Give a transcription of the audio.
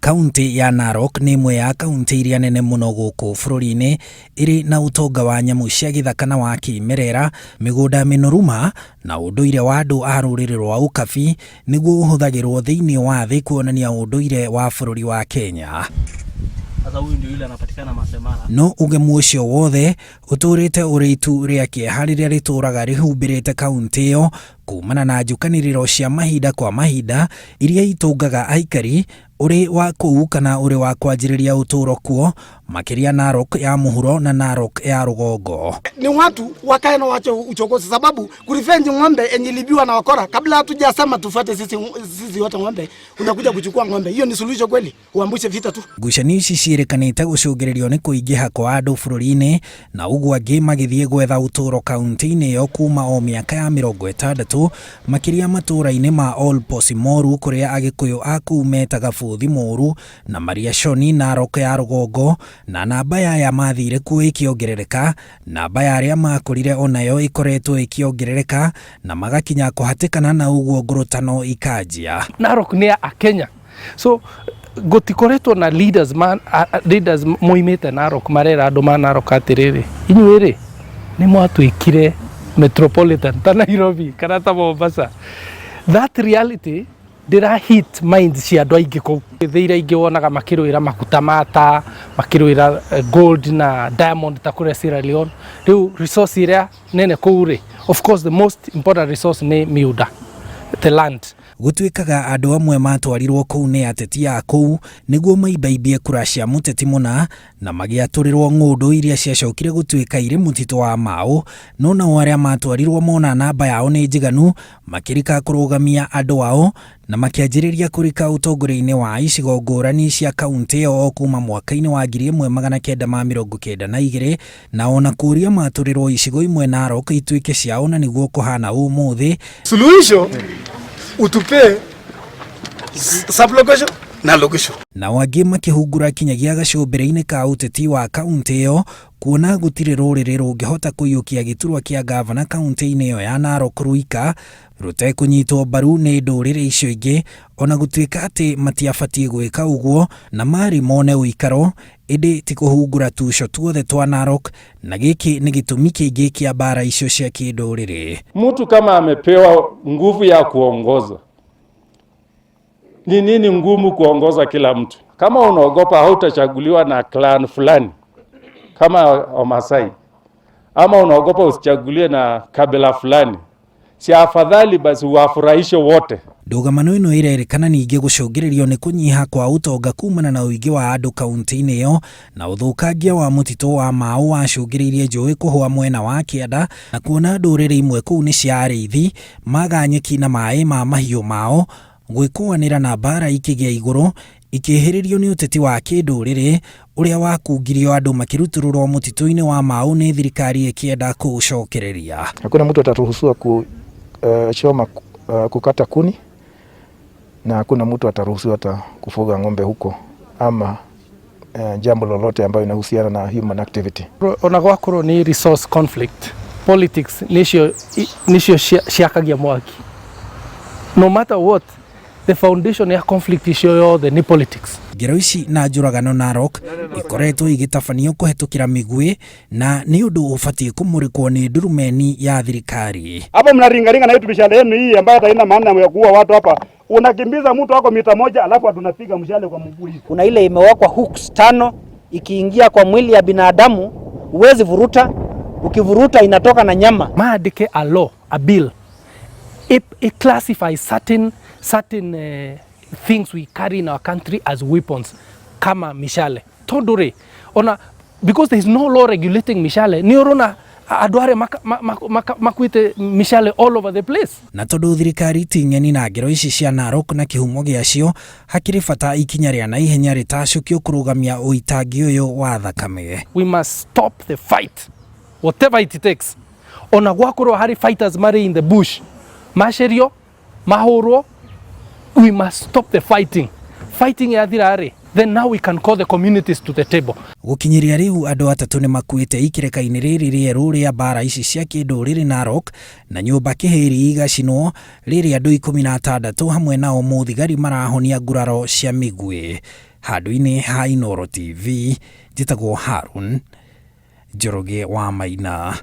Kaunti ya Narok nĩ ĩmwe ya kaunti iria nene mũno gũkũ bũrũri-inĩ, ĩrĩ na ũtonga wa nyamũ cia gĩthaka na wa kĩmerera, mĩgũnda mĩnoru ma, na ũndũire wa andũ a rũrĩrĩ rwa Ũkabi nĩguo ũhũthagĩrwo thĩinĩ wa thĩ kuonania ũndũire wa bũrũri wa Kenya. Sasa huyu ndio yule anapatikana Masai Mara. No ũgemu ũcio wothe ũtũũrĩte ũrĩ itu rĩa kĩeha rĩrĩa rĩtũũraga rĩhumbĩrĩte kaunti ĩyo kumana na njũkanĩrĩro cia mahinda kwa mahinda iria itũngaga aikari ũrĩ wa kũu kana ũrĩ wa kwanjĩrĩria ũtũũro kuo, makĩria Narok ya mũhuro na Narok ya rũgongo. Ni watu wakae na wache uchokozi, sababu kurevenge ng'ombe enye ilibiwa na wakora, kabla hatujasema tufuate sisi wote ng'ombe, unakuja kuchukua ng'ombe. Hiyo ni suluhisho kweli? Uambushe vita tu. Ngucanio ici ciĩrĩkanĩte gũcũngĩrĩrio nĩ kũingĩha kwa andũ bũrũri-inĩ na ũguo angĩ magĩthiĩ gwetha ũtũũro kaunti-inĩ ĩyo kuma o mĩaka ya 60, makĩria matũũra-inĩ ma Ol Posimoru kũrĩa Agĩkũyũ a kũu metaga bũthi mũũru na Mariashoni Narok ya rũgongo, na namba ya aya mathire kuo ĩkĩongerereka, namba ya arĩa makũrire onayo ĩkoretwo ĩkĩongerereka na magakinya kũhatĩkana na ũguo ngũrũtano ikanjia. Narok nĩ ya Akenya, so gũtikoretwo na leaders, ma, leaders moimĩte Narok marera andũ ma Narok atĩrĩrĩ, inyuĩ rĩ, nĩ mwatuĩkire metropolitan ta Nairobi kana ta Mombasa. That reality ndĩra hit minds cia andũ aingĩ kũu. Thĩ iria ingĩ wonaga makĩrũĩra maguta mata, makĩrũĩra gold na diamond ta kũrĩa Sierra Leone. Rĩu resource ĩrĩa nene kũu rĩ, of course the most important resource nĩ miunda, the land. Gũtuĩkaga andũ amwe matwarirwo kũu nĩ ateti a kũu nĩguo maibaimbie kura cia mũteti mũna na magĩatũrĩrwo ng'ũndũ iria ciacokire gũtuĩka irĩ mũtitũ wa Mau, no nao arĩa matwarirwo mona namba yao nĩ njiganu makĩrika kũrũgamia andũ ao na makĩanjĩrĩria kũrika ũtongoria-inĩ wa icigo ngũrani cia kaunti ĩyo o kuma mwaka-inĩ wa 1992, na ona kũria matũrĩrwo icigo imwe Narok ituĩke ciao na nĩguo kũhana ũmũthĩ. Suluhisho utupee sub-location na location. Nao angĩ makĩhungura kinyagia gacũmbĩrĩ-inĩ ka ũteti wa kaunti ĩyo kuona gũtirĩ rũrĩrĩ rũngĩhota kũiyũkia gĩturwa kĩa ngavana kaunti-inĩ ĩyo ya Narok rwika rũtekũnyitwo mbaru nĩ ndũrĩrĩ icio ingĩ, ona gũtuĩka atĩ matiabatiĩ gwĩka ũguo na marĩ mone ũikaro, ĩndĩ ti kũhungura tuco tuothe twa Narok, na gĩkĩ nĩ gĩtũmi kĩngĩ kĩa mbara icio cia kĩndũrĩrĩ. Mtu kama amepewa nguvu ya kuongoza, ni nini ngumu kuongoza kila mtu? Kama unaogopa hautachaguliwa na clan fulani kama Wamasai, ama unaogopa usichaguliwe na kabila fulani, si afadhali basi uwafurahishe wote? Ndũgamano ĩno ĩrerĩkana ningĩ gũcũngĩrĩrio nĩ kũnyiha kwa ũtonga kumana na ũingĩ wa andũ kaunti-inĩ ĩyo na ũthũkangia wa mũtitũ wa Mau wacũngĩrĩirie njũĩ kũhũa mwena wa kĩanda, na kuona ndũrĩrĩ imwe kũu nĩ cia arĩithi maga nyeki na maĩ ma mahiũ mao, gwĩkũanĩra na mbara ikĩgĩa igũrũ ikĩhĩrĩrio nĩ ũteti wa kĩndũrĩrĩ ũrĩa wakungirio andũ makĩrutũrũrwo mũtitũ-inĩ wa Mau nĩ thirikari ĩkĩenda kũũcokereria. Hakuna mtu ataruhusiwa kuchoma, kukata kuni, na hakuna mtu ataruhusiwa hata kufuga ng'ombe huko ama jambo lolote ambayo inahusiana na human activity. Ona gwakorwo nĩ resource conflict, politics nicio ciakagia mwaki. No matter what, the foundation ya conflict icio yothe nĩ politics. Ngero ici na njũragano Narok ikoretwo igĩtabanio kũhetũkĩra mĩguĩ na nĩ ũndũ ũbatiĩ kũmũrĩkwo nĩ ndurumeni ya thirikari. Hapo mnaringaringa na hiyo mishale yenu hii ambayo hata haina maana ya kuua watu hapa. Unakimbiza mtu wako mita 1, alafu tunapiga mshale kwa mguu hivi. Kuna ile imewekwa hooks tano, ikiingia kwa mwili ya binadamu huwezi vuruta, ukivuruta inatoka na nyama. Maandike a law, a bill. It classifies certain things we carry in our country as weapons kama mishale. Tondu rĩ, ona because there is no law regulating mishale, nĩ ũrona andũ arĩa makuĩte mishale all over the place. Na tondũ thirikari ti ng'eni na ngero ici cia Narok na kĩhumo gĩacio, hakĩrĩ bata ikinya rĩa naihenya rĩtacũkio kũrũgamia ũitangi ũyũ wa thakame. We must stop the fight, whatever it takes. Ona gwakorwo harĩ fighters marĩ in the bush, macerio, mahũrwo, we must stop the fighting. Fighting yathira rĩ, then now we can call the communities to the table. Gũkinyĩria rĩu andũ atatũ nĩ makuĩte ikĩrĩka-inĩ rĩrĩ rĩerũ rĩa mbara ici cia kĩndũrĩrĩ Narok, na nyũmba kĩhĩri igacinwo rĩrĩ andũ 16 hamwe nao mũthigari marahonia nguraro cia mĩguĩ. Handũ-inĩ ha Inooro TV, njĩtagwo Harun Njoroge wa Maina.